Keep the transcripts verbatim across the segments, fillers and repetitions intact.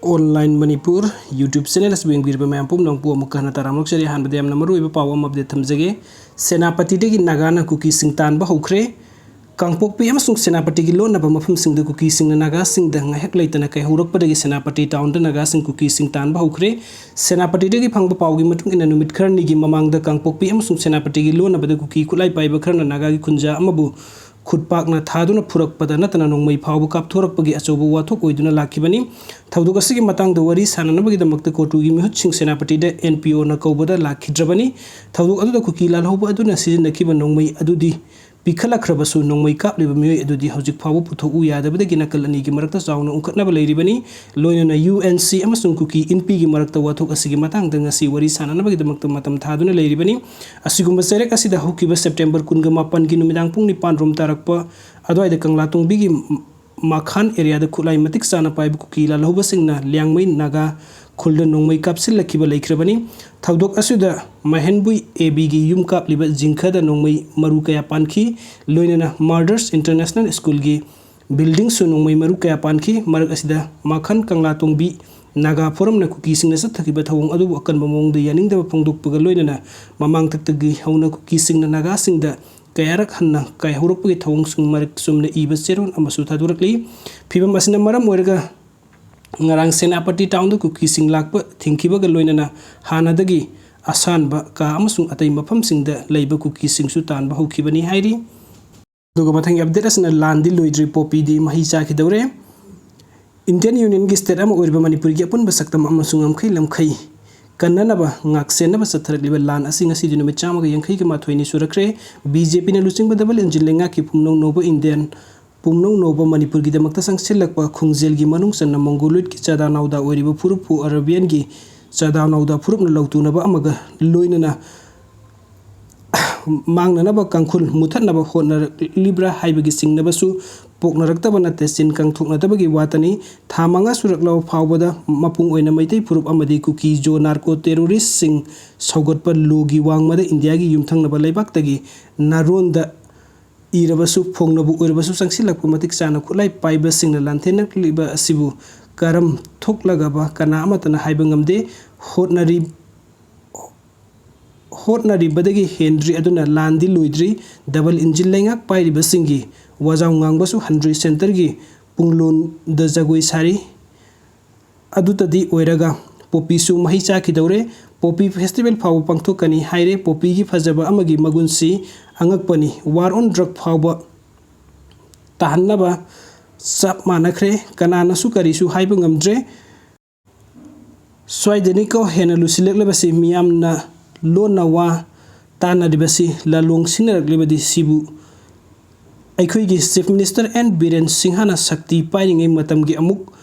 Online Manipur YouTube channel ꯑꯁꯤꯕꯨ ꯌꯦꯡꯕꯤꯔꯤꯕ ꯃꯌꯥꯝ ꯄꯨꯝꯅꯃꯛꯄꯨ ꯑꯃꯨꯛꯀ ꯍꯟꯅ ꯇꯔꯥꯝꯅ ꯑꯣꯛꯆꯔꯤ꯫ ꯑꯍꯥꯟꯕꯗ ꯌꯥꯝꯅ ꯃꯔꯨꯑꯣꯏꯕ ꯄꯥꯎ ꯑꯃ update ꯊꯝꯖꯒꯦ꯫ ꯁꯦꯅꯥꯄꯇꯤꯗꯒꯤ ꯅꯥꯒꯥꯅ ꯀꯨꯀꯤꯁꯤꯡ ꯇꯥꯟꯕ ꯍꯧꯈ꯭ꯔꯦ꯫ ꯀꯥꯡꯄꯣꯛꯄꯤ ꯑꯃꯁꯨꯡ ꯁꯦꯅꯥꯄꯇꯤꯒꯤ ꯂꯣꯟꯅꯕ ꯃꯐꯝꯁꯤꯡꯗ ꯀꯨꯀꯤꯁꯤꯡꯅ ꯅꯥꯒꯥꯁꯤꯡꯗ ꯉꯥꯏꯍꯥꯛ ꯂꯩꯇꯅ ꯀꯥꯏꯍꯧꯔꯛꯄꯗꯒꯤ ꯁꯦꯅꯥꯄꯇꯤ ꯇꯥꯎꯟꯗ ꯅꯥꯒꯥꯁꯤꯡ ꯀꯨꯀꯤꯁꯤꯡ ꯇꯥꯟꯕ ꯍꯧꯈ꯭ꯔꯦ꯫ ꯁꯦꯅꯥꯄꯇꯤꯗꯒꯤ ꯐꯪꯕ ꯄꯥꯎꯒꯤ ꯃꯇꯨꯡ ꯏꯟꯅ, ꯅꯨꯃꯤꯠ ꯈꯔꯅꯤꯒꯤ ꯃꯃꯥꯡꯗ ꯀꯥꯡꯄꯣꯛꯄꯤ ꯑꯃꯁꯨꯡ ꯁꯦꯅꯥꯄꯇꯤꯒꯤ ꯂꯣꯟꯅꯕꯗ ꯀꯨꯀꯤ ꯈꯨꯠꯂꯥꯏ ꯄꯥꯏꯕ ꯈꯔꯅ ꯅꯥꯒꯥꯒꯤ ꯈꯨꯟꯖꯥ ꯑꯃꯕꯨ ꯈꯨꯠ ꯄꯥꯛꯅ ꯊꯥꯗꯨꯅ ꯐꯨꯔꯛꯄꯗ ꯅꯠꯇꯅ ꯅꯣꯡꯃꯩ ꯐꯥꯎꯕ ꯀꯥꯞꯊꯣꯔꯛꯄꯒꯤ ꯑꯆꯧꯕ ꯋꯥꯊꯣꯛ ꯑꯣꯏꯗꯨꯅ ꯂꯥꯛꯈꯤꯕꯅꯤ꯫ ꯊꯧꯗꯣꯛ ꯑꯁꯤꯒꯤ ꯃꯇꯥꯡꯗ ꯋꯥꯔꯤ ꯁꯥꯟꯅꯅꯕꯒꯤꯗꯃꯛꯇ ꯀꯣꯔꯇꯨꯒꯤ ꯃꯤꯍꯨꯠꯁꯤꯡ ꯁꯦꯅꯥꯄꯇꯤꯗ ꯑꯦꯟ ꯄꯤ ꯑꯣꯅ ꯀꯧꯕꯗ ꯂꯥꯛꯈꯤꯗ꯭ꯔꯕꯅꯤ꯫ ꯊꯧꯗꯣꯛ ꯑꯗꯨꯗ ꯀꯨꯀꯤ ꯂꯥꯜꯍꯧꯕ ꯑꯗꯨꯅ ꯁꯤꯖꯤꯟꯅꯈꯤꯕ ꯅꯣꯡꯃꯩ ꯑꯗꯨꯗꯤ ꯄꯤꯈꯠꯂꯛꯈ꯭ꯔꯕꯁꯨ, ꯅꯣꯡꯃꯩ ꯀꯥꯞꯂꯤꯕ ꯃꯤꯑꯣꯏ ꯑꯗꯨꯗꯤ ꯍꯧꯖꯤꯛ ꯐꯥꯎꯕ ꯄꯨꯊꯣꯛꯎ ꯌꯥꯗꯕꯗꯒꯤ ꯅꯥꯀꯜ ꯑꯅꯤꯒꯤ ꯃꯔꯛꯇ ꯆꯥꯎꯅ ꯎꯪꯈꯠꯅꯕ ꯂꯩꯔꯤꯕꯅꯤ꯫ ꯂꯣꯏꯅꯅ ꯌꯨ ꯑꯦꯟ ꯁꯤ ꯑꯃꯁꯨꯡ ꯀꯨꯀꯤ ꯏꯟꯄꯤꯒꯤ ꯃꯔꯛꯇ ꯋꯥꯊꯣꯛ ꯑꯁꯤꯒꯤ ꯃꯇꯥꯡꯗ ꯉꯁꯤ ꯋꯥꯔꯤ ꯁꯥꯟꯅꯅꯕꯒꯤꯗꯃꯛꯇ ꯃꯇꯝ ꯊꯥꯗꯨꯅ ꯂꯩꯔꯤꯕꯅꯤ꯫ ꯑꯁꯤꯒꯨꯝꯕ ꯆꯩꯔꯛ ꯑꯁꯤꯗ ꯍꯧꯈꯤꯕ ꯁꯦꯞꯇꯦꯝꯕꯔ ꯀꯨꯟꯒ ꯃꯥꯄꯟꯒꯤ ꯅꯨꯃꯤꯗꯥꯡ ꯄꯨꯡ ꯅꯤꯄꯥꯟ ꯔꯣꯝ ꯇꯥꯔꯛꯄ ꯑꯗꯨꯋꯥꯏꯗ ꯀꯪꯂꯥꯇꯣꯡꯕꯤꯒꯤ ꯃꯈꯥꯟ ꯑꯦꯔꯤꯌꯥꯗ ꯈꯨꯠꯂꯥꯏ ꯃꯇꯤꯛ ꯆꯥꯅ ꯄꯥꯏꯕ ꯀꯨꯀꯤ ꯂꯥꯜꯍꯧꯕꯁꯤꯡꯅ ꯂꯤꯌꯥꯡꯃꯩ ꯅꯥꯒꯥ ꯈꯨꯜꯗ ꯅꯣꯡꯃꯩ ꯀꯥꯞꯁꯤꯜꯂꯛꯈꯤꯕ ꯂꯩꯈ꯭ꯔꯕꯅꯤ꯫ ꯊꯧꯗꯣꯛ ꯑꯁꯤꯗ ꯃꯍꯦꯟꯕꯨꯏ ꯑꯦ ꯕꯤꯒꯤ ꯌꯨꯝ ꯀꯥꯞꯂꯤꯕ ꯖꯤꯡꯈꯗ ꯅꯣꯡꯃꯩ ꯃꯔꯨ ꯀꯌꯥ ꯄꯥꯟꯈꯤ꯫ ꯂꯣꯏꯅꯅ ꯃꯥꯔꯗꯔꯁ ꯏꯟꯇꯔꯅꯦꯁꯅꯦꯜ ꯁ꯭ꯀꯨꯜꯒꯤ ꯕꯤꯜꯗꯤꯡꯁꯨ ꯅꯣꯡꯃꯩ ꯃꯔꯨ ꯀꯌꯥ ꯄꯥꯟꯈꯤ꯫ ꯃꯔꯛ ꯑꯁꯤꯗ ꯃꯈꯥꯟ ꯀꯪꯂꯥꯇꯣꯡꯕꯤ ꯅꯥꯒꯥ ꯐꯣꯔꯝꯅ ꯀꯨꯀꯤꯁꯤꯡꯅ ꯆꯠꯊꯈꯤꯕ ꯊꯧꯑꯣꯡ ꯑꯗꯨꯕꯨ ꯑꯀꯟꯕ ꯃꯑꯣꯡꯗ ꯌꯥꯅꯤꯡꯗꯕ ꯐꯣꯡꯗꯣꯛꯄꯒ ꯂꯣꯏꯅꯅ ꯃꯃꯥꯡꯊꯛꯇꯒꯤ ꯍꯧꯅ ꯀꯨꯀꯤꯁꯤꯡꯅ ꯅꯥꯒꯥꯁꯤꯡꯗ ꯀꯌꯥꯔꯛ ꯍꯟꯅ ꯀꯥꯏꯍꯧꯔꯛꯄꯒꯤ ꯊꯧꯑꯣꯡꯁꯤꯡ ꯃꯔꯛ ꯆꯨꯝꯅ ꯏꯕ ꯆꯦꯔꯣꯜ ꯑꯃꯁꯨ ꯊꯥꯗꯣꯔꯛꯂꯤ꯫ ꯐꯤꯚꯝ ꯑꯁꯤꯅ ꯃꯔꯝ ꯑꯣꯏꯔꯒ ꯉꯔꯥꯡ ꯁꯦꯅꯥꯄꯇꯤ ꯇꯥꯎꯟꯗ ꯀꯨꯀꯤꯁꯤꯡ ꯂꯥꯛꯄ ꯊꯤꯡꯈꯤꯕꯒ ꯂꯣꯏꯅꯅ ꯍꯥꯟꯅꯗꯒꯤ ꯑꯁꯥꯟꯕ ꯀꯥ ꯑꯃꯁꯨꯡ ꯑꯇꯩ ꯃꯐꯝꯁꯤꯡꯗ ꯂꯩꯕ ꯀꯨꯀꯤꯁꯤꯡꯁꯨ ꯇꯥꯟꯕ ꯍꯧꯈꯤꯕꯅꯤ ꯍꯥꯏꯔꯤ꯫ ꯑꯗꯨꯒ ꯃꯊꯪꯒꯤ update ꯑꯁꯤꯅ ꯂꯥꯟꯗꯤ ꯂꯣꯏꯗ꯭ꯔꯤ, ꯄꯣꯄꯤꯗꯤ ꯃꯍꯩ ꯆꯥꯈꯤꯗꯧꯔꯦ꯫ Indian Union ꯒꯤ state ꯑꯃ ꯑꯣꯏꯔꯤꯕ ꯃꯅꯤꯄꯨꯔꯒꯤ ꯑꯄꯨꯟꯕ ꯁꯛꯇꯝ ꯑꯃꯁꯨꯡ ꯉꯝꯈꯩ ꯂꯝꯈꯩ ꯀꯟꯅꯅꯕ, ꯉꯥꯛꯁꯦꯟꯅꯕ ꯆꯠꯊꯔꯛꯂꯤꯕ ꯂꯥꯟ ꯑꯁꯤ ꯉꯁꯤꯗꯤ ꯅꯨꯃꯤꯠ ꯆꯥꯝꯃꯒ ꯌꯥꯡꯈꯩꯒ ꯃꯥꯊꯣꯏꯅꯤ ꯁꯨꯔꯛꯈ꯭ꯔꯦ꯫ ꯕꯤ ꯖꯦ ꯄꯤꯅ ꯂꯨꯆꯤꯡꯕ double engine ꯂꯩꯉꯥꯛꯀꯤ ꯄꯨꯝꯅꯧ ꯅꯧꯕ Indian, ꯄꯨꯝꯅꯧ ꯅꯧꯕ ꯃꯅꯤꯄꯨꯔꯒꯤꯗꯃꯛꯇ ꯆꯪꯁꯤꯜꯂꯛꯄ ꯈꯣꯡꯖꯦꯜꯒꯤ ꯃꯅꯨꯡ ꯆꯟꯅ ꯃꯪꯒꯣꯂꯣꯏꯗꯀꯤ ꯆꯥꯗꯥ ꯅꯥꯎꯗꯥ ꯑꯣꯏꯔꯤꯕ ꯐꯨꯔꯨꯞꯄꯨ ꯑꯔꯥꯕꯤꯌꯥꯟꯒꯤ ꯆꯥꯗꯥ ꯅꯥꯎꯗꯥ ꯐꯨꯔꯨꯞꯅ ꯂꯧꯇꯨꯅꯕ ꯑꯃꯒ ꯂꯣꯏꯅꯅ ꯃꯥꯡꯅꯅꯕ ꯀꯥꯡꯈꯨꯜ ꯃꯨꯊꯠꯅꯕ ꯍꯣꯠꯅꯔꯛꯂꯤꯕ꯭ꯔꯥ ꯍꯥꯏꯕꯒꯤ ꯆꯤꯡꯅꯕꯁꯨ ꯄꯣꯛꯅꯔꯛꯇꯕ ꯅꯠꯇꯦ꯫ ꯆꯤꯟ ꯀꯥꯡꯊꯣꯛꯅꯗꯕꯒꯤ ꯋꯥꯇꯅꯤ꯫ ꯊꯥ ꯃꯉꯥ ꯁꯨꯔꯛꯂꯕ ꯐꯥꯎꯕꯗ ꯃꯄꯨꯡ ꯑꯣꯏꯅ ꯃꯩꯇꯩ ꯐꯨꯔꯨꯞ ꯑꯃꯗꯤ ꯀꯨꯀꯤ ꯖꯣ narco terrorist ꯁꯤꯡ ꯁꯧꯒꯠꯄ ꯂꯣꯒꯤ ꯋꯥꯡꯃꯗ ꯏꯟꯗꯤꯌꯥꯒꯤ ꯌꯨꯝꯊꯪꯅꯕ ꯂꯩꯕꯥꯛꯇꯒꯤ ꯅꯥꯔꯣꯟꯗ ꯏꯔꯕꯁꯨ, ꯐꯣꯡꯅꯕꯨ ꯑꯣꯏꯔꯕꯁꯨ ꯆꯪꯁꯤꯜꯂꯛꯄ ꯃꯇꯤꯛ ꯆꯥꯅ ꯈꯨꯠꯂꯥꯏ ꯄꯥꯏꯕꯁꯤꯡꯅ ꯂꯥꯟꯊꯦꯡꯅꯔꯛꯂꯤꯕ ꯑꯁꯤꯕꯨ ꯀꯔꯝ ꯊꯣꯛꯂꯒꯕ ꯀꯅꯥ ꯑꯃꯠꯇꯅ ꯍꯥꯏꯕ ꯉꯝꯗꯦ꯫ ꯍꯣꯠꯅꯔꯤ-, ꯍꯣꯠꯅꯔꯤꯕꯗꯒꯤ ꯍꯦꯟꯗ꯭ꯔꯤ, ꯑꯗꯨꯅ ꯂꯥꯟꯗꯤ ꯂꯣꯏꯗ꯭ꯔꯤ꯫ ꯗꯕꯜ ꯏꯟꯖꯤꯟ ꯂꯩꯉꯥꯛ ꯄꯥꯏꯔꯤꯕꯁꯤꯡꯒꯤ ꯋꯥꯖꯥꯎ ꯉꯥꯡꯕꯁꯨ ꯍꯟꯗ꯭ꯔꯤ꯫ ꯁꯦꯟꯇꯔꯒꯤ ꯄꯨꯡꯂꯣꯟꯗ ꯖꯒꯣꯏ ꯁꯥꯔꯤ꯫ ꯑꯗꯨꯇꯗꯤ ꯑꯣꯏꯔꯒ ꯄꯣꯄꯤꯁꯨ ꯃꯍꯩ ꯆꯥꯈꯤꯗꯧꯔꯦ꯫ ꯄꯣꯄꯤ ꯐꯦꯁꯇꯤꯚꯦꯜ ꯐꯥꯎꯕ ꯄꯥꯡꯊꯣꯛꯀꯅꯤ ꯍꯥꯏꯔꯦ꯫ ꯄꯣꯄꯤꯒꯤ ꯐꯖꯕ ꯑꯃꯒꯤ ꯃꯒꯨꯟꯁꯤ ꯑꯉꯛꯄꯅꯤ꯫ ꯋꯥꯔ ꯑꯣꯟ ꯗ꯭ꯔꯒ ꯐꯥꯎꯕ ꯇꯥꯍꯟꯅꯕ ꯆꯞ ꯃꯥꯟꯅꯈ꯭ꯔꯦ꯫ ꯀꯅꯥꯅꯁꯨ ꯀꯔꯤꯁꯨ ꯍꯥꯏꯕ ꯉꯝꯗ꯭ꯔꯦ꯫ ꯁ꯭ꯋꯥꯏꯗꯅꯤꯀꯣ ꯍꯦꯟꯅ ꯂꯨꯁꯤꯜꯂꯛꯂꯤꯕꯁꯤ, ꯃꯤꯌꯥꯝꯅ ꯂꯣꯟꯅ ꯋꯥ ꯇꯥꯅꯔꯤꯕꯁꯤ, ꯂꯥꯂꯣꯡ ꯁꯤꯟꯅꯔꯛꯂꯤꯕꯗꯤ ꯁꯤꯕꯨ ꯑꯩꯈꯣꯏꯒꯤ Chief Minister N ꯕꯤꯔꯦꯟ ꯁꯤꯡꯍꯅ ꯁꯛꯇꯤ ꯄꯥꯏꯔꯤꯉꯩ ꯃꯇꯝꯒꯤ ꯑꯃꯨꯛ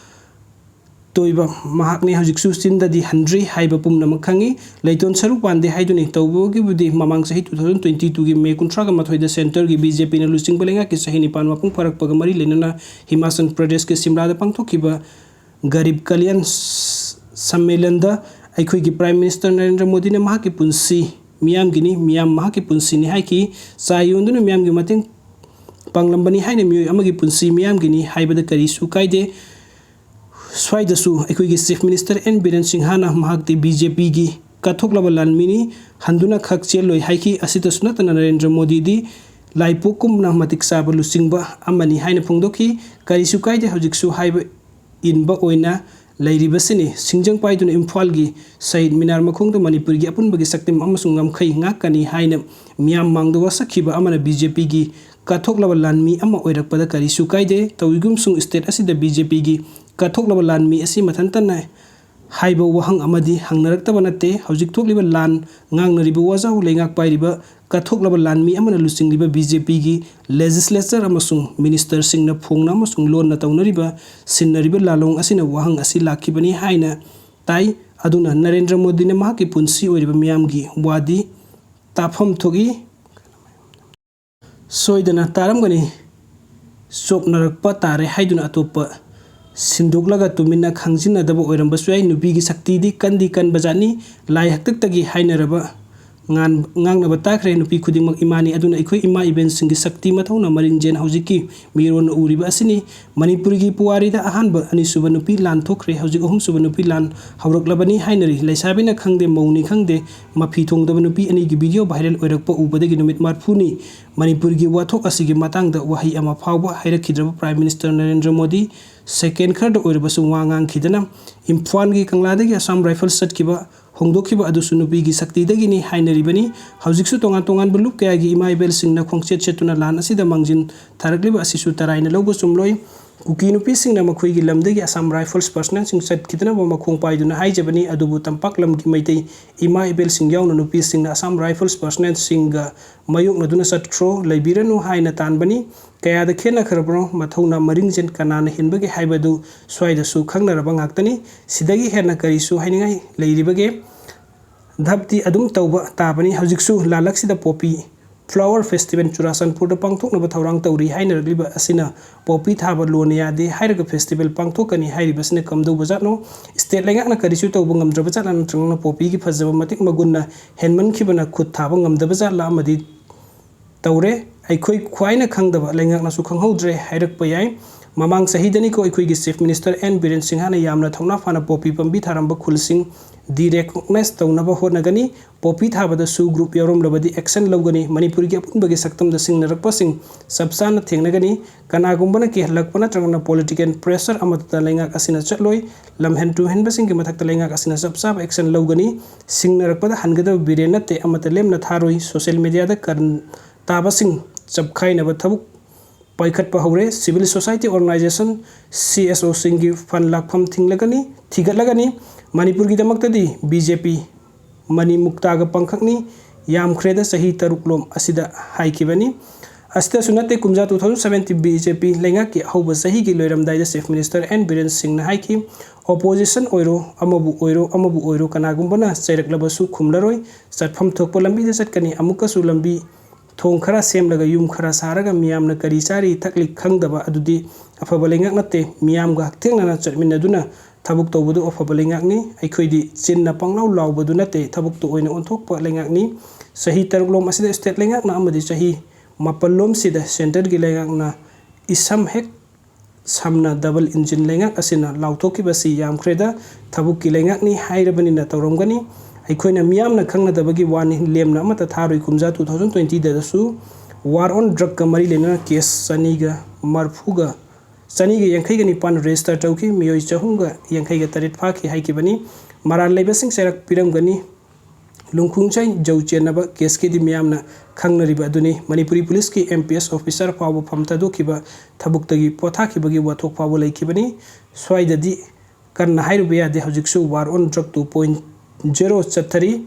ꯇꯣꯏꯕ ꯃꯍꯥꯛꯅꯤ꯫ ꯍꯧꯖꯤꯛꯁꯨ ꯆꯤꯟꯗꯗꯤ ꯍꯟꯗ꯭ꯔꯤ ꯍꯥꯏꯕ ꯄꯨꯝꯅꯃꯛ ꯈꯪꯉꯤ꯫ ꯂꯩꯇꯣꯟ ꯁꯔꯨꯛ ꯄꯥꯟꯗꯦ ꯍꯥꯏꯗꯨꯅꯤ꯫ ꯇꯧꯕꯒꯤꯕꯨꯗꯤ ꯃꯃꯥꯡ ꯆꯍꯤ two thousand twenty twoꯒꯤ May ꯀꯨꯟꯊ꯭ꯔꯥꯒ ꯃꯥꯊꯣꯏꯗ ꯁꯦꯟꯇꯔꯒꯤ BJPꯅ ꯂꯨꯆꯤꯡꯕ ꯂꯩꯉꯥꯛꯀꯤ ꯆꯍꯤ ꯅꯤꯄꯥꯟ ꯃꯄꯨꯡ ꯐꯥꯔꯛꯄꯒ ꯃꯔꯤ ꯂꯩꯅꯅ ꯍꯤꯃꯥꯆꯜ ꯄ꯭ꯔꯗꯦꯁꯀꯤ ꯁꯤꯝꯂꯥꯗ ꯄꯥꯡꯊꯣꯛꯈꯤꯕ ꯒꯔꯤꯕ ꯀꯂꯌꯥꯟ ꯁꯝꯃꯦꯂꯟꯗ ꯑꯩꯈꯣꯏꯒꯤ Prime Minister ꯅꯔꯦꯟꯗ꯭ꯔ ꯃꯣꯗꯤꯅ ꯃꯍꯥꯛꯀꯤ ꯄꯨꯟꯁꯤ ꯃꯤꯌꯥꯝꯒꯤꯅꯤ, ꯃꯤꯌꯥꯝ ꯃꯍꯥꯛꯀꯤ ꯄꯨꯟꯁꯤꯅꯤ ꯍꯥꯏꯈꯤ꯫ ꯆꯥ ꯌꯣꯟꯗꯨꯅ ꯃꯤꯌꯥꯝꯒꯤ ꯃꯇꯦꯡ ꯄꯥꯡꯂꯝꯕꯅꯤ ꯍꯥꯏꯅ ꯃꯤꯑꯣꯏ ꯑꯃꯒꯤ ꯄꯨꯟꯁꯤ ꯃꯤꯌꯥꯝꯒꯤꯅꯤ ꯍꯥꯏꯕꯗ ꯀꯔꯤꯁꯨ ꯀꯥꯏꯗꯦ꯫ ꯁ꯭ꯋꯥꯏꯗꯁꯨ ꯑꯩꯈꯣꯏꯒꯤ Chief Minister N ꯕꯤꯔꯦꯟ ꯁꯤꯡꯍꯅ ꯃꯍꯥꯛꯇꯤ BJPꯒꯤ ꯀꯠꯊꯣꯛꯂꯕ ꯂꯥꯟꯃꯤꯅꯤ, ꯍꯟꯗꯨꯅ ꯈꯛ ꯆꯦꯜꯂꯣꯏ ꯍꯥꯏꯈꯤ꯫ ꯑꯁꯤꯇꯁꯨ ꯅꯠꯇꯅ ꯅꯔꯦꯟꯗ꯭ꯔ ꯃꯣꯗꯤꯗꯤ ꯂꯥꯏꯄꯣꯛꯀꯨꯝꯅ ꯃꯇꯤꯛ ꯆꯥꯕ ꯂꯨꯆꯤꯡꯕ ꯑꯃꯅꯤ ꯍꯥꯏꯅ ꯐꯣꯡꯗꯣꯛꯈꯤ꯫ ꯀꯔꯤꯁꯨ ꯀꯥꯏꯗꯦ, ꯍꯧꯖꯤꯛꯁꯨ ꯍꯥꯏꯕ ꯏꯟꯕ ꯑꯣꯏꯅ ꯂꯩꯔꯤꯕꯁꯤꯅꯤ꯫ ꯁꯤꯡꯖꯪ ꯄꯥꯏꯗꯨꯅ ꯏꯝꯐꯥꯜꯒꯤ ꯁꯍꯤꯗ ꯃꯤꯅꯥꯔ ꯃꯈꯣꯡꯗ ꯃꯅꯤꯄꯨꯔꯒꯤ ꯑꯄꯨꯟꯕꯒꯤ ꯁꯛꯇꯝ ꯑꯃꯁꯨꯡ ꯉꯝꯈꯩ ꯉꯥꯛꯀꯅꯤ ꯍꯥꯏꯅ ꯃꯤꯌꯥꯝ ꯃꯥꯡꯗ ꯋꯥꯁꯛꯈꯤꯕ ꯑꯃꯅ BJPꯒꯤ ꯀꯠꯊꯣꯛꯂꯕ ꯂꯥꯟꯃꯤ ꯑꯃ ꯑꯣꯏꯔꯛꯄꯗ ꯀꯔꯤꯁꯨ ꯀꯥꯏꯗꯦ꯫ ꯇꯧꯏꯒꯨꯝꯁꯨꯡ state ꯑꯁꯤꯗ BJPꯒꯤ ꯀꯠꯊꯣꯛꯂꯕ ꯂꯥꯟꯃꯤ ꯑꯁꯤ ꯃꯊꯟꯇꯅ ꯍꯥꯏꯕ ꯋꯥꯍꯪ ꯑꯃꯗꯤ ꯍꯪꯅꯔꯛꯇꯕ ꯅꯠꯇꯦ꯫ ꯍꯧꯖꯤꯛ ꯊꯣꯛꯂꯤꯕ ꯂꯥꯟ, ꯉꯥꯡꯅꯔꯤꯕ ꯋꯥꯖꯥꯎ, ꯂꯩꯉꯥꯛ ꯄꯥꯏꯔꯤꯕ ꯀꯠꯊꯣꯛꯂꯕ ꯂꯥꯟꯃꯤ ꯑꯃꯅ ꯂꯨꯆꯤꯡꯂꯤꯕ BJPꯒꯤ legislature ꯑꯃꯁꯨꯡ ministerꯁꯤꯡꯅ ꯐꯣꯡꯅ ꯑꯃꯁꯨꯡ ꯂꯣꯟꯅ ꯇꯧꯅꯔꯤꯕ, ꯁꯤꯟꯅꯔꯤꯕ ꯂꯥꯂꯣꯡ ꯑꯁꯤꯅ ꯋꯥꯍꯪ ꯑꯁꯤ ꯂꯥꯛꯈꯤꯕꯅꯤ ꯍꯥꯏꯅ ꯇꯥꯏ꯫ ꯑꯗꯨꯅ ꯅꯔꯦꯟꯗ꯭ꯔ ꯃꯣꯗꯤꯅ ꯃꯍꯥꯛꯀꯤ ꯄꯨꯟꯁꯤ ꯑꯣꯏꯔꯤꯕ ꯃꯤꯌꯥꯝꯒꯤ ꯋꯥꯗꯤ ꯇꯥꯐꯝ ꯊꯣꯛꯏ꯫ ꯁꯣꯏꯗꯅ ꯇꯥꯔꯝꯒꯅꯤ꯫ ꯆꯣꯞꯅꯔꯛꯄ ꯇꯥꯔꯦ ꯍꯥꯏꯗꯨꯅ ꯑꯇꯣꯞꯄ ꯁꯤꯟꯗꯣꯛꯂꯒ ꯇꯨꯃꯤꯟꯅ ꯈꯪꯖꯤꯟꯅꯗꯕ ꯑꯣꯏꯔꯝꯕꯁꯨ ꯌꯥꯏ꯫ ꯅꯨꯄꯤꯒꯤ ꯁꯛꯇꯤꯗꯤ ꯀꯟꯗꯤ ꯀꯟꯕꯖꯥꯠꯅꯤ꯫ ꯂꯥꯏ ꯍꯥꯛꯇꯛꯇꯒꯤ ꯍꯥꯏꯅꯔꯕ ꯉꯥꯟ-, ꯉꯥꯡꯅꯕ ꯇꯥꯈ꯭ꯔꯦ꯫ ꯅꯨꯄꯤ ꯈꯨꯗꯤꯡꯃꯛ ꯏꯃꯥꯅꯤ, ꯑꯗꯨꯅ ꯑꯩꯈꯣꯏ ꯏꯃꯥ ꯏꯕꯦꯟꯁꯤꯡꯒꯤ ꯁꯛꯇꯤ ꯃꯊꯧꯅꯥ ꯃꯔꯤꯡꯖꯦꯜ ꯍꯧꯖꯤꯛꯀꯤ ꯃꯤꯔꯣꯟꯅ ꯎꯔꯤꯕ ꯑꯁꯤꯅꯤ꯫ ꯃꯅꯤꯄꯨꯔꯒꯤ ꯄꯨꯋꯥꯔꯤꯗ ꯑꯍꯥꯟꯕ ꯑꯅꯤꯁꯨꯕ ꯅꯨꯄꯤ ꯂꯥꯟ ꯊꯣꯛꯈ꯭ꯔꯦ, ꯍꯧꯖꯤꯛ ꯑꯍꯨꯝꯁꯨꯕ ꯅꯨꯄꯤ ꯂꯥꯟ ꯍꯧꯔꯛꯂꯕꯅꯤ ꯍꯥꯏꯅꯔꯤ꯫ ꯂꯩꯁꯥꯕꯤꯅ ꯈꯪꯗꯦ, ꯃꯧꯅꯤ ꯈꯪꯗꯦ, ꯃꯐꯤ ꯊꯣꯡꯗꯕ ꯅꯨꯄꯤ ꯑꯅꯤꯒꯤ video viral ꯑꯣꯏꯔꯛꯄ ꯎꯕꯗꯒꯤ ꯅꯨꯃꯤꯠ ꯃꯔꯤꯐꯨꯅꯤ꯫ ꯃꯅꯤꯄꯨꯔꯒꯤ ꯋꯥꯊꯣꯛ ꯑꯁꯤꯒꯤ ꯃꯇꯥꯡꯗ ꯋꯥꯍꯩ ꯑꯃ ꯐꯥꯎꯕ ꯍꯥꯏꯔꯛꯈꯤꯗ꯭ꯔꯕ Prime Minister Narendra Modi second ꯈꯔꯗ ꯑꯣꯏꯔꯕꯁꯨ ꯋꯥ ꯉꯥꯡꯈꯤꯗꯅ ꯏꯝꯐꯥꯜꯒꯤ ꯀꯪꯂꯥꯗꯒꯤ Assam Rifles ꯆꯠꯈꯤꯕ, ꯍꯣꯡꯗꯣꯛꯈꯤꯕ ꯑꯗꯨꯁꯨ ꯅꯨꯄꯤꯒꯤ ꯁꯛꯇꯤꯗꯒꯤꯅꯤ ꯍꯥꯏꯅꯔꯤꯕꯅꯤ꯫ ꯍꯧꯖꯤꯛꯁꯨ ꯇꯣꯉꯥꯟ ꯇꯣꯉꯥꯟꯕ ꯂꯨꯞ ꯀꯌꯥꯒꯤ ꯏꯃꯥ ꯏꯕꯦꯜꯁꯤꯡꯅ ꯈꯣꯡꯆꯠ ꯆꯠꯇꯨꯅ ꯂꯥꯟ ꯑꯁꯤꯗ ꯃꯥꯡꯖꯤꯟ ꯊꯥꯔꯛꯂꯤꯕ ꯑꯁꯤꯁꯨ ꯇꯔꯥꯏꯅ ꯂꯧꯕ ꯆꯨꯝꯂꯣꯏ꯫ ꯀꯨꯀꯤ ꯅꯨꯄꯤꯁꯤꯡꯅ ꯃꯈꯣꯏꯒꯤ ꯂꯝꯗꯒꯤ Assam Rifles personnelꯁꯤꯡ ꯆꯠꯈꯤꯗꯅꯕ ꯃꯈꯣꯡ ꯄꯥꯏꯗꯨꯅ ꯍꯥꯏꯖꯕꯅꯤ, ꯑꯗꯨꯕꯨ ꯇꯝꯄꯥꯛ ꯂꯝꯒꯤ ꯃꯩꯇꯩ ꯏꯃꯥ ꯏꯕꯦꯜꯁꯤꯡ ꯌꯥꯎꯅ ꯅꯨꯄꯤꯁꯤꯡꯅ Assam Rifles personnelꯁꯤꯡꯒ ꯃꯥꯌꯣꯛꯅꯗꯨꯅ ꯆꯠꯈ꯭ꯔꯣ, ꯂꯩꯕꯤꯔꯅꯨ ꯍꯥꯏꯅ ꯇꯥꯟꯕꯅꯤ꯫ ꯀꯌꯥꯗ ꯈꯦꯠꯅꯈ꯭ꯔꯕꯅꯣ ꯃꯊꯧꯅꯥ ꯃꯔꯤꯡꯖꯦꯜ ꯀꯅꯥꯅ ꯍꯦꯟꯕꯒꯦ ꯍꯥꯏꯕꯗꯨ ꯁ꯭ꯋꯥꯏꯗꯁꯨ ꯈꯪꯅꯔꯕ ꯉꯥꯛꯇꯅꯤ꯫ ꯁꯤꯗꯒꯤ ꯍꯦꯟꯅ ꯀꯔꯤꯁꯨ ꯍꯥꯏꯅꯤꯡꯉꯥꯏ ꯂꯩꯔꯤꯕꯒꯦ? ꯙꯞꯇꯤ ꯑꯗꯨꯝ ꯇꯧꯕ ꯇꯥꯕꯅꯤ꯫ ꯍꯧꯖꯤꯛꯁꯨ ꯂꯥꯂꯛꯁꯤꯗ poppy flower festival ꯆꯨꯔꯥꯆꯥꯟꯄꯨꯔꯗ ꯄꯥꯡꯊꯣꯛꯅꯕ ꯊꯧꯔꯥꯡ ꯇꯧꯔꯤ ꯍꯥꯏꯅꯔꯛꯂꯤꯕ ꯑꯁꯤꯅ poppy ꯊꯥꯕ ꯂꯣꯟꯅ ꯌꯥꯗꯦ ꯍꯥꯏꯔꯒ festival ꯄꯥꯡꯊꯣꯛꯀꯅꯤ ꯍꯥꯏꯔꯤꯕꯁꯤꯅ ꯀꯝꯗꯧꯕ ꯖꯥꯠꯅꯣ? State ꯂꯩꯉꯥꯛꯅ ꯀꯔꯤꯁꯨ ꯇꯧꯕ ꯉꯝꯗ꯭ꯔꯕ ꯖꯥꯠꯂꯥ? ꯅꯠꯇ꯭ꯔꯒꯅ poppyꯒꯤ ꯐꯖꯕ ꯃꯇꯤꯛ ꯃꯒꯨꯟꯅ ꯍꯦꯟꯃꯟꯈꯤꯕꯅ ꯈꯨꯠ ꯊꯥꯕ ꯉꯝꯗꯕ ꯖꯥꯠꯂꯥ? ꯑꯃꯗꯤ ꯇꯧꯔꯦ꯫ ꯑꯩꯈꯣꯏ ꯈ꯭ꯋꯥꯏꯅ ꯈꯪꯗꯕ ꯂꯩꯉꯥꯛꯅꯁꯨ ꯈꯪꯍꯧꯗ꯭ꯔꯦ ꯍꯥꯏꯔꯛꯄ ꯌꯥꯏ꯫ ꯃꯃꯥꯡ ꯆꯍꯤꯗꯅꯤꯀꯣ ꯑꯩꯈꯣꯏꯒꯤ Chief Minister ꯑꯦꯟ ꯕꯤꯔꯦꯟ ꯁꯤꯡꯍꯅ ꯌꯥꯝꯅ ꯊꯧꯅꯥ ꯐꯅ poppy ꯄꯥꯝꯕꯤ ꯊꯥꯔꯝꯕ ꯈꯨꯜꯁꯤꯡ de-recognize ꯇꯧꯅꯕ ꯍꯣꯠꯅꯒꯅꯤ꯫ Poppy ꯊꯥꯕꯗꯁꯨ group ꯌꯥꯎꯔꯝꯂꯕꯗꯤ action ꯂꯧꯒꯅꯤ꯫ ꯃꯅꯤꯄꯨꯔꯒꯤ ꯑꯄꯨꯟꯕꯒꯤ ꯁꯛꯇꯝꯗ ꯁꯤꯡꯅꯔꯛꯄꯁꯤꯡ ꯆꯞ ꯆꯥꯅ ꯊꯦꯡꯅꯒꯅꯤ꯫ ꯀꯅꯥꯒꯨꯝꯕꯅ ꯀꯤꯍꯜꯂꯛꯄ ꯅꯠꯇ꯭ꯔꯒꯅ political pressure ꯑꯃꯠꯇ ꯂꯩꯉꯥꯛ ꯑꯁꯤꯅ ꯆꯠꯂꯣꯏ꯫ ꯂꯝꯍꯦꯟ ꯇꯨꯍꯦꯟꯕꯁꯤꯡꯒꯤ ꯃꯊꯛꯇ ꯂꯩꯉꯥꯛ ꯑꯁꯤꯅ ꯆꯞ ꯆꯥꯕ action ꯂꯧꯒꯅꯤ꯫ ꯁꯤꯡꯅꯔꯛꯄꯗ ꯍꯟꯒꯗꯕ ꯕꯤꯔꯦꯟ ꯅꯠꯇꯦ, ꯑꯃꯠꯇ ꯂꯦꯝꯅ ꯊꯥꯔꯣꯏ꯫ Social mediaꯗ ꯀꯔꯟ ꯇꯥꯕꯁꯤꯡ ꯆꯞꯈꯥꯏꯅꯕ ꯊꯕꯛ ꯄꯥꯏꯈꯠꯄ ꯍꯧꯔꯦ꯫ Civil society organization, C S Oꯁꯤꯡꯒꯤ fund ꯂꯥꯛꯐꯝ ꯊꯤꯡꯂꯒꯅꯤ, ꯊꯤꯒꯠꯂꯒꯅꯤ꯫ ꯃꯅꯤꯄꯨꯔꯒꯤꯗꯃꯛꯇꯗꯤ BJP ꯃꯅꯤ ꯃꯨꯛꯇꯥꯒ ꯄꯥꯡꯈꯛꯅꯤ꯫ ꯌꯥꯝꯈ꯭ꯔꯦꯗ ꯆꯍꯤ ꯇꯔꯨꯛꯂꯣꯝ ꯑꯁꯤꯗ ꯍꯥꯏꯈꯤꯕꯅꯤ꯫ ꯑꯁꯤꯗꯁꯨ ꯅꯠꯇꯦ, ꯀꯨꯝꯖꯥ two thousand seventeen BJP ꯂꯩꯉꯥꯛꯀꯤ ꯑꯍꯧꯕ ꯆꯍꯤꯒꯤ ꯂꯣꯏꯔꯝꯗꯥꯏꯗ Chief Minister ꯑꯦꯟ ꯕꯤꯔꯦꯟ ꯁꯤꯡꯅ ꯍꯥꯏꯈꯤ, opposition ꯑꯣꯏꯔꯣ, ꯑꯃꯕꯨ ꯑꯣꯏꯔꯣ, ꯑꯃꯕꯨ ꯑꯣꯏꯔꯣ, ꯀꯅꯥꯒꯨꯝꯕꯅ ꯆꯩꯔꯛꯂꯕꯁꯨ ꯈꯨꯝꯂꯔꯣꯏ, ꯆꯠꯐꯝ ꯊꯣꯛꯄ ꯂꯝꯕꯤꯗ ꯆꯠꯀꯅꯤ, ꯑꯃꯨꯛꯀꯁꯨ ꯂꯝꯕꯤ ꯊꯣꯡ ꯈꯔ ꯁꯦꯝꯂꯒ, ꯌꯨꯝ ꯈꯔ ꯁꯥꯔꯒ, ꯃꯤꯌꯥꯝꯅ ꯀꯔꯤ ꯆꯥꯔꯤ ꯊꯛꯂꯤ ꯈꯪꯗꯕ ꯑꯗꯨꯗꯤ ꯑꯐꯕ ꯂꯩꯉꯥꯛ ꯅꯠꯇꯦ꯫ ꯃꯤꯌꯥꯝꯒ ꯍꯛꯊꯦꯡꯅꯅ ꯆꯠꯃꯤꯟꯅꯗꯨꯅ ꯊꯕꯛ ꯇꯧꯕꯗꯨ ꯑꯐꯕ ꯂꯩꯉꯥꯛꯅꯤ꯫ ꯑꯩꯈꯣꯏꯗꯤ ꯆꯤꯟꯅ ꯄꯪꯂꯥꯎ ꯂꯥꯎꯕꯗꯨ ꯅꯠꯇꯦ, ꯊꯕꯛꯇꯨ ꯑꯣꯏꯅ ꯑꯣꯟꯊꯣꯛꯄ ꯂꯩꯉꯥꯛꯅꯤ꯫ ꯆꯍꯤ ꯇꯔꯨꯛꯂꯣꯝ ꯑꯁꯤꯗ state ꯂꯩꯉꯥꯛꯅ ꯑꯃꯗꯤ ꯆꯍꯤ ꯃꯥꯄꯜꯂꯣꯝꯁꯤꯗ centreꯒꯤ ꯂꯩꯉꯥꯛꯅ ꯏꯁꯝ ꯍꯦꯛ ꯁꯝꯅ double engine ꯂꯩꯉꯥꯛ ꯑꯁꯤꯅ ꯂꯥꯎꯊꯣꯛꯈꯤꯕꯁꯤ ꯌꯥꯝꯈ꯭ꯔꯦꯗ꯫ ꯊꯕꯛꯀꯤ ꯂꯩꯉꯥꯛꯅꯤ ꯍꯥꯏꯔꯕꯅꯤꯅ ꯇꯧꯔꯝꯒꯅꯤ꯫ ꯑꯩꯈꯣꯏꯅ ꯃꯤꯌꯥꯝꯅ ꯈꯪꯅꯗꯕꯒꯤ ꯋꯥꯅꯤ, ꯂꯦꯝꯅ ꯑꯃꯠꯇ ꯊꯥꯔꯣꯏ꯫ ꯀꯨꯝꯖꯥ two thousand twentyꯗꯁꯨ war on drugꯀ ꯃꯔꯤ ꯂꯩꯅꯅ case ꯆꯅꯤꯒ ꯃꯔꯐꯨꯒ, ꯆꯅꯤꯒ ꯌꯥꯡꯈꯩꯒ ꯅꯤꯄꯥꯟ register ꯇꯧꯈꯤ, ꯃꯤꯑꯣꯏ ꯆꯍꯨꯝꯒ ꯌꯥꯡꯈꯩꯒ ꯇꯔꯦꯠ ꯐꯥꯈꯤ ꯍꯥꯏꯈꯤꯕꯅꯤ꯫ ꯃꯔꯥꯜ ꯂꯩꯕꯁꯤꯡ ꯆꯩꯔꯛ ꯄꯤꯔꯝꯒꯅꯤ꯫ ꯂꯨꯡꯈꯨꯡꯆꯥꯏ ꯖꯧ ꯆꯦꯟꯅꯕ caseꯀꯤꯗꯤ ꯃꯤꯌꯥꯝꯅ ꯈꯪꯅꯔꯤꯕ ꯑꯗꯨꯅꯤ꯫ Manipuri policeꯀꯤ M P S officer ꯐꯥꯎꯕ ꯐꯝ ꯊꯥꯗꯣꯛꯈꯤꯕ, ꯊꯕꯛꯇꯒꯤ ꯄꯣꯊꯥꯈꯤꯕꯒꯤ ꯋꯥꯊꯣꯛ ꯐꯥꯎꯕ ꯂꯩꯈꯤꯕꯅꯤ꯫ ꯁ꯭ꯋꯥꯏꯗꯗꯤ ꯀꯟꯅ ꯍꯥꯏꯔꯨꯕ ꯌꯥꯗꯦ, ꯍꯧꯖꯤꯛꯁꯨ war on drug two point zero ꯆꯠꯊꯔꯤ꯫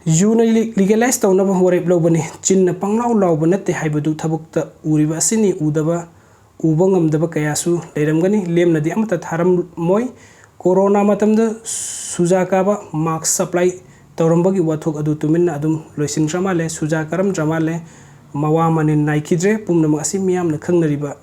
ꯌꯨꯅ ꯂꯤ-, legalize ꯇꯧꯅꯕ ꯋꯥꯔꯦꯞ ꯂꯧꯕꯅꯤ꯫ ꯆꯤꯟꯅ ꯄꯪꯂꯥꯎ ꯂꯥꯎꯕ ꯅꯠꯇꯦ ꯍꯥꯏꯕꯗꯨ ꯊꯕꯛꯇ ꯎꯔꯤꯕ ꯑꯁꯤꯅꯤ꯫ ꯎꯗꯕ, ꯎꯕ ꯉꯝꯗꯕ ꯀꯌꯥꯁꯨ ꯂꯩꯔꯝꯒꯅꯤ꯫ ꯂꯦꯝꯅꯗꯤ ꯑꯃꯠꯇ ꯊꯥꯔꯝꯃꯣꯏ꯫ ꯀꯣꯔꯣꯅꯥ ꯃꯇꯝꯗ ꯁꯨꯖꯥ ꯀꯥꯕ, mask supply ꯇꯧꯔꯝꯕꯒꯤ ꯋꯥꯊꯣꯛ ꯑꯗꯨ ꯇꯨꯃꯤꯟꯅ ꯑꯗꯨꯝ ꯂꯣꯏꯁꯤꯟꯈ꯭ꯔ ꯃꯥꯜꯂꯦ꯫ ꯁꯨꯖꯥ ꯀꯥꯔꯝꯗ꯭ꯔ ꯃꯥꯜꯂꯦ꯫ ꯃꯋꯥ ꯃꯅꯤꯟ ꯅꯥꯏꯈꯤꯗ꯭ꯔꯦ꯫ ꯄꯨꯝꯅꯃꯛ ꯑꯁꯤ ꯃꯤꯌꯥꯝꯅ ꯈꯪꯅꯔꯤꯕ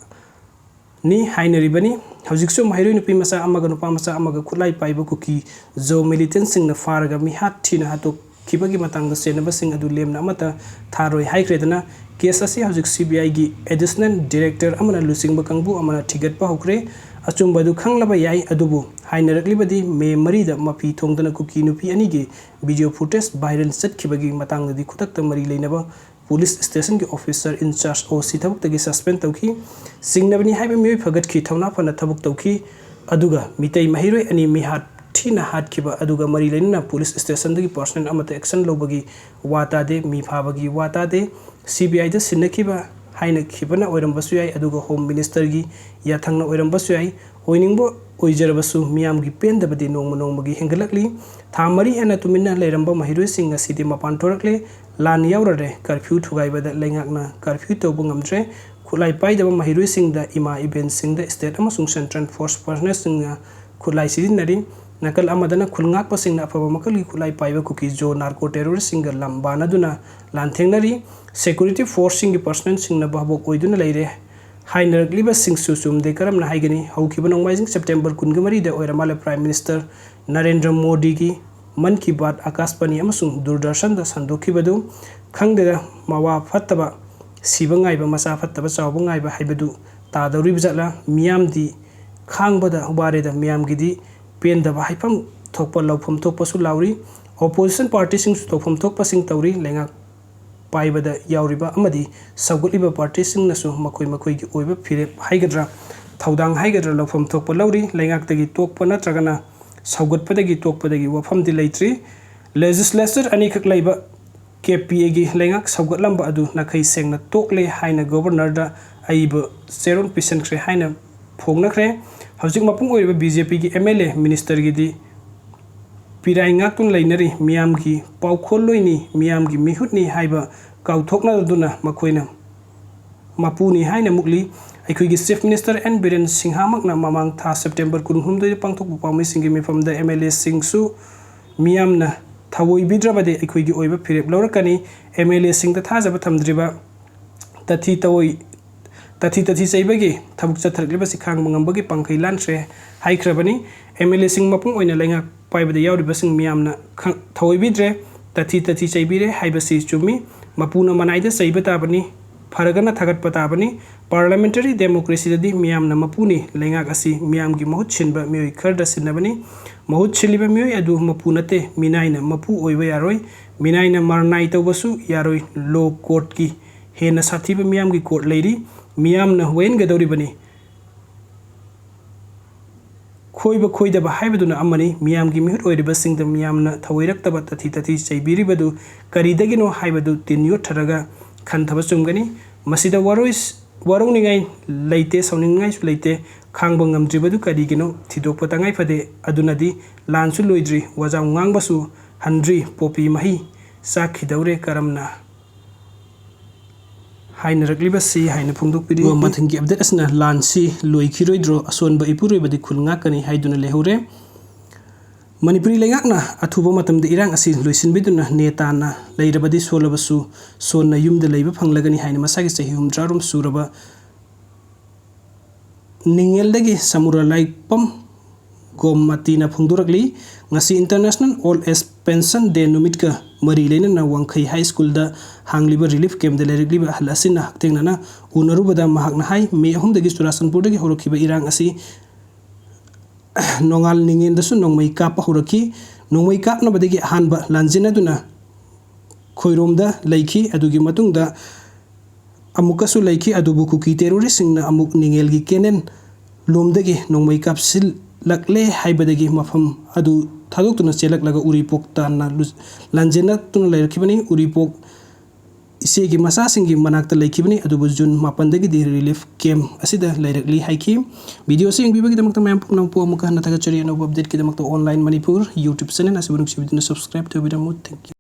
ꯅꯤ ꯍꯥꯏꯅꯔꯤꯕꯅꯤ꯫ ꯍꯧꯖꯤꯛꯁꯨ ꯃꯍꯩꯔꯣꯏ ꯅꯨꯄꯤ ꯃꯆꯥ ꯑꯃꯒ ꯅꯨꯄꯥ ꯃꯆꯥ ꯑꯃꯒ ꯈꯨꯠꯂꯥꯏ ꯄꯥꯏꯕ ꯀꯨꯀꯤ ꯖꯣ militantꯁꯤꯡꯅ ꯐꯥꯔꯒ ꯃꯤꯍꯥꯠ ꯊꯤꯅ ꯍꯥꯠꯇꯣꯛꯈꯤꯕꯒꯤ ꯃꯇꯥꯡꯗ ꯆꯦꯟꯅꯕꯁꯤꯡ ꯑꯗꯨ ꯂꯦꯝꯅ ꯑꯃꯠꯇ ꯊꯥꯔꯣꯏ ꯍꯥꯏꯈ꯭ꯔꯦꯗꯅ꯫ Case ꯑꯁꯤ ꯍꯧꯖꯤꯛ C B Iꯒꯤ additional director ꯑꯃꯅ ꯂꯨꯆꯤꯡꯕ ꯀꯥꯡꯕꯨ ꯑꯃꯅ ꯊꯤꯒꯠꯄ ꯍꯧꯈ꯭ꯔꯦ꯫ ꯑꯆꯨꯝꯕ ꯑꯗꯨ ꯈꯪꯂꯕ ꯌꯥꯏ, ꯑꯗꯨꯕꯨ ꯍꯥꯏꯅꯔꯛꯂꯤꯕꯗꯤ ꯃꯦ ꯃꯔꯤꯗ ꯃꯐꯤ ꯊꯣꯡꯗꯅ ꯀꯨꯀꯤ ꯅꯨꯄꯤ ꯑꯅꯤꯒꯤ video footage viral ꯆꯠꯈꯤꯕꯒꯤ ꯃꯇꯥꯡꯗꯗꯤ ꯈꯨꯗꯛꯇ ꯃꯔꯤ ꯂꯩꯅꯕ police stationꯒꯤ officer in charge, O C, ꯊꯕꯛꯇꯒꯤ suspend ꯇꯧꯈꯤ꯫ ꯆꯤꯡꯅꯕꯅꯤ ꯍꯥꯏꯕ ꯃꯤꯑꯣꯏ ꯐꯒꯠꯈꯤ, ꯊꯧꯅꯥ ꯐꯅ ꯊꯕꯛ ꯇꯧꯈꯤ꯫ ꯑꯗꯨꯒ ꯃꯤꯇꯩ ꯃꯍꯩꯔꯣꯏ ꯑꯅꯤ ꯃꯤꯍꯥꯠ ꯊꯤꯅ ꯍꯥꯠꯈꯤꯕ ꯑꯗꯨꯒ ꯃꯔꯤ ꯂꯩꯅꯅ police stationꯗꯒꯤ personal ꯑꯃꯠꯇ action ꯂꯧꯕꯒꯤ ꯋꯥ ꯇꯥꯗꯦ, ꯃꯤ ꯐꯥꯕꯒꯤ ꯋꯥ ꯇꯥꯗꯦ꯫ C B Iꯗ ꯁꯤꯟꯅꯈꯤꯕ ꯍꯥꯏꯅꯈꯤꯕꯅ ꯑꯣꯏꯔꯝꯕꯁꯨ ꯌꯥꯏ, ꯑꯗꯨꯒ Home Ministerꯒꯤ ꯌꯥꯊꯪꯅ ꯑꯣꯏꯔꯝꯕꯁꯨ ꯌꯥꯏ꯫ ꯑꯣꯏꯅꯤꯡꯕ ꯑꯣꯏꯖꯔꯕꯁꯨ, ꯃꯤꯌꯥꯝꯒꯤ ꯄꯦꯟꯗꯕꯗꯤ ꯅꯣꯡꯃ ꯅꯣꯡꯃꯒꯤ ꯍꯦꯟꯒꯠꯂꯛꯂꯤ꯫ ꯊꯥ ꯃꯔꯤ ꯍꯦꯟꯅ ꯇꯨꯃꯤꯟꯅ ꯂꯩꯔꯝꯕ ꯃꯍꯩꯔꯣꯏꯁꯤꯡ ꯉꯁꯤꯗꯤ ꯃꯄꯥꯟ ꯊꯣꯔꯛꯂꯦ꯫ ꯂꯥꯟ ꯌꯥꯎꯔꯔꯦ꯫ Curfew ꯊꯨꯒꯥꯏꯕꯗ ꯂꯩꯉꯥꯛꯅ curfew ꯇꯧꯕ ꯉꯝꯗ꯭ꯔꯦ꯫ ꯈꯨꯠꯂꯥꯏ ꯄꯥꯏꯗꯕ ꯃꯍꯩꯔꯣꯏꯁꯤꯡꯗ, ꯏꯃꯥ ꯏꯕꯦꯟꯁꯤꯡꯗ state ꯑꯃꯁꯨꯡ central force personnelꯁꯤꯡꯅ ꯈꯨꯠꯂꯥꯏ ꯁꯤꯖꯤꯟꯅꯔꯤ꯫ ꯅꯥꯀꯜ ꯑꯃꯗꯅ ꯈꯨꯜ ꯉꯥꯛꯄꯁꯤꯡꯅ ꯑꯐꯕ ꯃꯈꯜꯒꯤ ꯈꯨꯠꯂꯥꯏ ꯄꯥꯏꯕ ꯀꯨꯀꯤ ꯖꯣ ꯅꯥꯔꯀꯣ ꯇꯦꯔꯣꯔꯤꯁꯁꯤꯡꯒ ꯂꯝꯕꯥꯅꯗꯨꯅ ꯂꯥꯟꯊꯦꯡꯅꯔꯤ꯫ ꯁꯦꯀ꯭ꯌꯨꯔꯤꯇꯤ ꯐꯣꯔꯁꯁꯤꯡꯒꯤ ꯄꯔꯁꯅꯦꯜꯁꯤꯡꯅ ꯚꯥꯕꯣꯛ ꯑꯣꯏꯗꯨꯅ ꯂꯩꯔꯦ ꯍꯥꯏꯅꯔꯛꯂꯤꯕꯁꯤꯡꯁꯨ ꯆꯨꯝꯗꯦ꯫ ꯀꯔꯝꯅ ꯍꯥꯏꯒꯅꯤ? ꯍꯧꯈꯤꯕ ꯅꯣꯡꯃꯥꯏꯖꯤꯡ ꯁꯦꯞꯇꯦꯝꯕꯔ ꯀꯨꯟꯒ ꯃꯔꯤꯗ ꯑꯣꯏꯔ ꯃꯥꯜꯂꯦ ꯄ꯭ꯔꯥꯏꯝ ꯃꯤꯅꯤꯁꯇꯔ ꯅꯔꯦꯟꯗ꯭ꯔ ꯃꯣꯗꯤꯒꯤ ꯃꯟ ꯀꯤ ꯕꯥꯠ ꯑꯀꯥꯁꯕꯥꯅꯤ ꯑꯃꯁꯨꯡ ꯗꯨꯔꯗꯔꯁꯟꯗ ꯁꯟꯗꯣꯛꯈꯤꯕꯗꯨ ꯈꯪꯗꯦꯗ, ꯃꯋꯥ ꯐꯠꯇꯕ ꯁꯤꯕ ꯉꯥꯏꯕ, ꯃꯆꯥ ꯐꯠꯇꯕ ꯆꯥꯎꯕ ꯉꯥꯏꯕ ꯍꯥꯏꯕꯗꯨ ꯇꯥꯗꯧꯔꯤꯕ ꯖꯥꯠꯂꯥ? ꯃꯤꯌꯥꯝꯗꯤ ꯈꯥꯡꯕꯗ ꯋꯥꯔꯦꯗ, ꯃꯤꯌꯥꯝꯒꯤꯗꯤ ꯄꯦꯟꯗꯕ ꯍꯥꯏꯐꯝ ꯊꯣꯛꯄ, ꯂꯧꯐꯝ ꯊꯣꯛꯄꯁꯨ ꯂꯥꯎꯔꯤ꯫ ꯑꯣꯄꯣꯖꯤꯁꯟ ꯄꯥꯔꯇꯤꯁꯤꯡꯁꯨ ꯇꯧꯐꯝ ꯊꯣꯛꯄꯁꯤꯡ ꯇꯧꯔꯤ꯫ ꯂꯩꯉꯥꯛ ꯄꯥꯏꯕꯗ ꯌꯥꯎꯔꯤꯕ ꯑꯃꯗꯤ ꯁꯧꯒꯠꯂꯤꯕ ꯄꯥꯔꯇꯤꯁꯤꯡꯅꯁꯨ ꯃꯈꯣꯏ ꯃꯈꯣꯏꯒꯤ ꯑꯣꯏꯕ ꯐꯤꯔꯦꯞ ꯍꯥꯏꯒꯗ꯭ꯔꯥ, ꯊꯧꯗꯥꯡ ꯍꯥꯏꯒꯗ꯭ꯔꯥ, ꯂꯧꯐꯝ ꯊꯣꯛꯄ ꯂꯧꯔꯤ꯫ ꯂꯩꯉꯥꯛꯇꯒꯤ ꯇꯣꯛꯄ ꯅꯠꯇ꯭ꯔꯒꯅ ꯁꯧꯒꯠꯄꯗꯒꯤ ꯇꯣꯛꯄꯗꯒꯤ ꯋꯥꯐꯝꯗꯤ ꯂꯩꯇ꯭ꯔꯤ꯫ ꯂꯦꯖꯤꯁꯂꯦꯆꯔ ꯑꯅꯤꯈꯛ ꯂꯩꯕ ꯀꯦ ꯄꯤ ꯑꯦꯒꯤ ꯂꯩꯉꯥꯛ ꯁꯧꯒꯠꯂꯝꯕ ꯑꯗꯨ ꯅꯥꯈꯩ ꯁꯦꯡꯅ ꯇꯣꯛꯂꯦ ꯍꯥꯏꯅ ꯒꯣꯕꯔꯅꯔꯗ ꯑꯏꯕ ꯆꯦꯔꯣꯜ ꯄꯤꯁꯤꯟꯈ꯭ꯔꯦ ꯍꯥꯏꯅ ꯐꯣꯡꯅꯈ꯭ꯔꯦ꯫ ꯍꯧꯖꯤꯛ ꯃꯄꯨꯡ ꯑꯣꯏꯔꯤꯕ ꯕꯤ ꯖꯦ ꯄꯤꯒꯤ ꯑꯦꯝ ꯑꯦꯜ ꯑꯦ ꯃꯤꯅꯤꯁꯇꯔꯒꯤꯗꯤ ꯄꯤꯔꯥꯏ ꯉꯥꯛꯇꯨꯅ ꯂꯩꯅꯔꯤ꯫ ꯃꯤꯌꯥꯝꯒꯤ ꯄꯥꯎꯈꯣꯜꯂꯣꯏꯅꯤ, ꯃꯤꯌꯥꯝꯒꯤ ꯃꯤꯍꯨꯠꯅꯤ ꯍꯥꯏꯕ ꯀꯥꯎꯊꯣꯛꯅꯗꯨꯅ ꯃꯈꯣꯏꯅ ꯃꯄꯨꯅꯤ ꯍꯥꯏꯅ ꯃꯨꯛꯂꯤ꯫ ꯑꯩꯈꯣꯏꯒꯤ ꯆꯤꯐ ꯃꯤꯅꯤꯁꯇꯔ ꯑꯦꯟ ꯕꯤꯔꯦꯟ ꯁꯤꯡꯍꯥꯃꯛꯅ ꯃꯃꯥꯡ ꯊꯥ ꯁꯦꯞꯇꯦꯝꯕꯔ ꯀꯨꯟꯍꯨꯝꯗꯣꯏꯗ ꯄꯥꯡꯊꯣꯛꯄ ꯄꯥꯎꯃꯤꯁꯤꯡꯒꯤ ꯃꯤꯐꯝꯗ ꯑꯦꯝ ꯑꯦꯜ ꯑꯦꯁꯤꯡꯁꯨ ꯃꯤꯌꯥꯝꯅ ꯊꯑꯣꯏꯕꯤꯗ꯭ꯔꯕꯗꯤ ꯑꯩꯈꯣꯏꯒꯤ ꯑꯣꯏꯕ ꯐꯤꯔꯦꯞ ꯂꯧꯔꯛꯀꯅꯤ꯫ ꯑꯦꯝ ꯑꯦꯜ ꯑꯦꯁꯤꯡꯗ ꯊꯥꯖꯕ ꯊꯝꯗ꯭ꯔꯤꯕ ꯇꯊꯤ ꯇꯑꯣꯏ, ꯇꯊꯤ ꯇꯊꯤ ꯆꯩꯕꯒꯤ ꯊꯕꯛ ꯆꯠꯊꯔꯛꯂꯤꯕꯁꯤ ꯈꯥꯡꯕ ꯉꯝꯕꯒꯤ ꯄꯥꯡꯈꯩ ꯂꯥꯟꯈ꯭ꯔꯦ ꯍꯥꯏꯈ꯭ꯔꯕꯅꯤ꯫ ꯑꯦꯝ ꯑꯦꯜ ꯑꯦꯁꯤꯡ ꯃꯄꯨꯡ ꯑꯣꯏꯅ ꯂꯩꯉꯥꯛ ꯄꯥꯏꯕꯗ ꯌꯥꯎꯔꯤꯕꯁꯤꯡ ꯃꯤꯌꯥꯝꯅ ꯈ-, ꯊꯑꯣꯏꯕꯤꯗ꯭ꯔꯦ꯫ ꯇꯊꯤ ꯇꯊꯤ ꯆꯩꯕꯤꯔꯦ ꯍꯥꯏꯕꯁꯤ ꯆꯨꯝꯃꯤ꯫ ꯃꯄꯨꯅ ꯃꯅꯥꯏꯗ ꯆꯩꯕ ꯇꯥꯕꯅꯤ, ꯐꯔꯒꯅ ꯊꯥꯒꯠꯄ ꯇꯥꯕꯅꯤ꯫ ꯄꯥꯔꯂꯥꯃꯦꯟꯇꯔꯤ ꯗꯦꯃꯣꯀ꯭ꯔꯦꯁꯤꯗꯗꯤ ꯃꯤꯌꯥꯝꯅ ꯃꯄꯨꯅꯤ꯫ ꯂꯩꯉꯥꯛ ꯑꯁꯤ ꯃꯤꯌꯥꯝꯒꯤ ꯃꯍꯨꯠ ꯁꯤꯟꯕ ꯃꯤꯑꯣꯏ ꯈꯔꯗ ꯁꯤꯟꯅꯕꯅꯤ꯫ ꯃꯍꯨꯠ ꯁꯤꯜꯂꯤꯕ ꯃꯤꯑꯣꯏ ꯑꯗꯨ ꯃꯄꯨ ꯅꯠꯇꯦ꯫ ꯃꯤꯅꯥꯏꯅ ꯃꯄꯨ ꯑꯣꯏꯕ ꯌꯥꯔꯣꯏ꯫ ꯃꯤꯅꯥꯏꯅ ꯃꯔꯅꯥꯏ ꯇꯧꯕꯁꯨ ꯌꯥꯔꯣꯏ꯫ ꯂꯣ ꯀꯣꯔꯠꯀꯤ ꯍꯦꯟꯅ ꯁꯥꯊꯤꯕ ꯃꯤꯌꯥꯝꯒꯤ ꯀꯣꯔꯠ ꯂꯩꯔꯤ꯫ ꯃꯤꯌꯥꯝꯅ ꯋꯥꯌꯦꯟꯒꯗꯧꯔꯤꯕꯅꯤ꯫ ꯈꯣꯏꯕ ꯈꯣꯏꯗꯕ ꯍꯥꯏꯕꯗꯨꯅ ꯑꯃꯅꯤ꯫ ꯃꯤꯌꯥꯝꯒꯤ ꯃꯤꯍꯨꯠ ꯑꯣꯏꯔꯤꯕꯁꯤꯡꯗ ꯃꯤꯌꯥꯝꯅ ꯊꯑꯣꯏꯔꯛꯇꯕ ꯇꯊꯤ ꯇꯊꯤ ꯆꯩꯕꯤꯔꯤꯕꯗꯨ ꯀꯔꯤꯗꯒꯤꯅꯣ ꯍꯥꯏꯕꯗꯨ ꯇꯤꯟ ꯌꯣꯠꯊꯔꯒ ꯈꯟꯊꯕ ꯆꯨꯝꯒꯅꯤ꯫ ꯃꯁꯤꯗ ꯋꯥꯔꯣꯏ-, ꯋꯥꯔꯧꯅꯤꯡꯉꯥꯏ ꯂꯩꯇꯦ, ꯁꯥꯎꯅꯤꯡꯅꯤꯡꯉꯥꯏꯁꯨ ꯂꯩꯇꯦ꯫ ꯈꯥꯡꯕ ꯉꯝꯗ꯭ꯔꯤꯕꯗꯨ ꯀꯔꯤꯒꯤꯅꯣ ꯊꯤꯗꯣꯛꯄ ꯇꯉꯥꯏ ꯐꯗꯦ꯫ ꯑꯗꯨꯅꯗꯤ ꯂꯥꯟꯁꯨ ꯂꯣꯏꯗ꯭ꯔꯤ, ꯋꯥꯖꯥꯎ ꯉꯥꯡꯕꯁꯨ ꯍꯟꯗ꯭ꯔꯤ, ꯄꯣꯄꯤ ꯃꯍꯤ ꯆꯥꯛꯈꯤꯗꯧꯔꯦ ꯀꯔꯝꯅ ꯍꯥꯏꯅꯔꯛꯂꯤꯕꯁꯤ ꯍꯥꯏꯅ ꯐꯣꯡꯗꯣꯛꯄꯤꯔꯤ꯫ ꯑꯗꯨꯒ ꯃꯊꯪꯒꯤ ꯑꯞꯗꯦꯠ ꯑꯁꯤꯅ ꯂꯥꯟꯁꯤ ꯂꯣꯏꯈꯤꯔꯣꯏꯗ꯭ꯔꯣ, ꯑꯁꯣꯟꯕ ꯏꯄꯨꯔꯣꯏꯕꯗꯤ ꯈꯨꯜ ꯉꯥꯛꯀꯅꯤ ꯍꯥꯏꯗꯨꯅ ꯂꯩꯍꯧꯔꯦ꯫ ꯃꯅꯤꯄꯨꯔꯤ ꯂꯩꯉꯥꯛꯅ ꯑꯊꯨꯕ ꯃꯇꯝꯗ ꯏꯔꯥꯡ ꯑꯁꯤ ꯂꯣꯏꯁꯤꯟꯕꯤꯗꯨꯅ ꯅꯦꯇꯥꯅ ꯂꯩꯔꯕꯗꯤ ꯁꯣꯜꯂꯕꯁꯨ ꯁꯣꯟꯅ ꯌꯨꯝꯗ ꯂꯩꯕ ꯐꯪꯂꯒꯅꯤ ꯍꯥꯏꯅ ꯃꯁꯥꯒꯤ ꯆꯍꯤ ꯍꯨꯝꯐꯨꯇꯔꯥꯔꯣꯝ ꯁꯨꯔꯕ ꯅꯤꯡꯉꯦꯜꯗꯒꯤ ꯁꯃꯨꯔꯥ ꯂꯥꯏꯄꯝ ꯒꯣꯝꯃꯇꯤꯅ ꯐꯣꯡꯗꯣꯔꯛꯂꯤ꯫ ꯉꯁꯤ International Old Age Pension Day ꯅꯨꯃꯤꯠꯀ ꯃꯔꯤ ꯂꯩꯅꯅ ꯋꯥꯡꯈꯩ ꯍꯥꯏ ꯁ꯭ꯀꯨꯜꯗ ꯍꯥꯡꯂꯤꯕ ꯔꯤꯂꯤꯐ ꯀꯦꯝꯞꯇ ꯂꯩꯔꯛꯂꯤꯕ ꯑꯍꯜ ꯑꯁꯤꯅ ꯍꯛꯊꯦꯡꯅꯅ ꯎꯅꯔꯨꯕꯗ ꯃꯍꯥꯛꯅ ꯍꯥꯏ, ꯃꯦ ꯑꯍꯨꯝꯗꯒꯤ ꯆꯨꯔꯥꯆꯥꯟꯄꯨꯔꯗꯒꯤ ꯍꯧꯔꯛꯈꯤꯕ ꯏꯔꯥꯡ ꯑꯁꯤ ꯅꯣꯡꯉꯥꯜ ꯅꯤꯡꯉꯦꯟꯗꯁꯨ ꯅꯣꯡꯃꯩ ꯀꯥꯞꯄ ꯍꯧꯔꯛꯈꯤ꯫ ꯅꯣꯡꯃꯩ ꯀꯥꯞꯅꯕꯗꯒꯤ ꯑꯍꯥꯟꯕ ꯂꯥꯟꯖꯦꯟꯅꯗꯨꯅ ꯈꯣꯏꯔꯣꯝꯗ ꯂꯩꯈꯤ꯫ ꯑꯗꯨꯒꯤ ꯃꯇꯨꯡꯗ ꯑꯃꯨꯛꯀꯁꯨ ꯂꯩꯈꯤ, ꯑꯗꯨꯕꯨ ꯀꯨꯀꯤ ꯇꯦꯔꯣꯔꯤꯁꯁꯤꯡꯅ ꯑꯃꯨꯛ ꯅꯤꯡꯉꯦꯜꯒꯤ ꯀꯦꯅꯦꯜ ꯂꯣꯝꯗꯒꯤ ꯅꯣꯡꯃꯩ ꯀꯥꯞꯁꯤꯜꯂꯛꯂꯦ ꯍꯥꯏꯕꯗꯒꯤ ꯃꯐꯝ ꯑꯗꯨ ꯊꯥꯗꯣꯛꯇꯨꯅ ꯆꯦꯜꯂꯛꯂꯒ ꯎꯔꯤꯄꯣꯛ ꯇꯥꯟꯅ ꯂꯨ-, ꯂꯥꯟꯖꯦꯟꯅꯗꯨꯅ ꯂꯩꯔꯛꯈꯤꯕꯅꯤ꯫ ꯎꯔꯤꯄꯣꯛ ꯏꯆꯦꯒꯤ ꯃꯆꯥꯁꯤꯡꯒꯤ ꯃꯅꯥꯛꯇ ꯂꯩꯈꯤꯕꯅꯤ, ꯑꯗꯨꯕꯨ ꯖꯨꯟ ꯃꯥꯄꯟꯗꯒꯤꯗꯤ ꯔꯤꯂꯤꯐ ꯀꯦꯝꯞ ꯑꯁꯤꯗ ꯂꯩꯔꯛꯂꯤ ꯍꯥꯏꯈꯤ꯫ ꯚꯤꯗꯤꯑꯣ ꯑꯁꯤ ꯌꯦꯡꯕꯤꯕꯒꯤꯗꯃꯛꯇ ꯃꯌꯥꯝ ꯄꯨꯝꯅꯃꯛꯄꯨ ꯑꯃꯨꯛꯀ ꯍꯟꯅ ꯊꯥꯒꯠꯆꯔꯤ꯫ ꯑꯅꯧꯕ ꯑꯞꯗꯦꯠꯀꯤꯗꯃꯛꯇ Online Manipur YouTube channel ꯑꯁꯤꯕꯨ ꯅꯨꯡꯁꯤꯕꯤꯗꯨꯅ subscribe ꯇꯧꯕꯤꯔꯝꯃꯨ꯫ Thank you꯫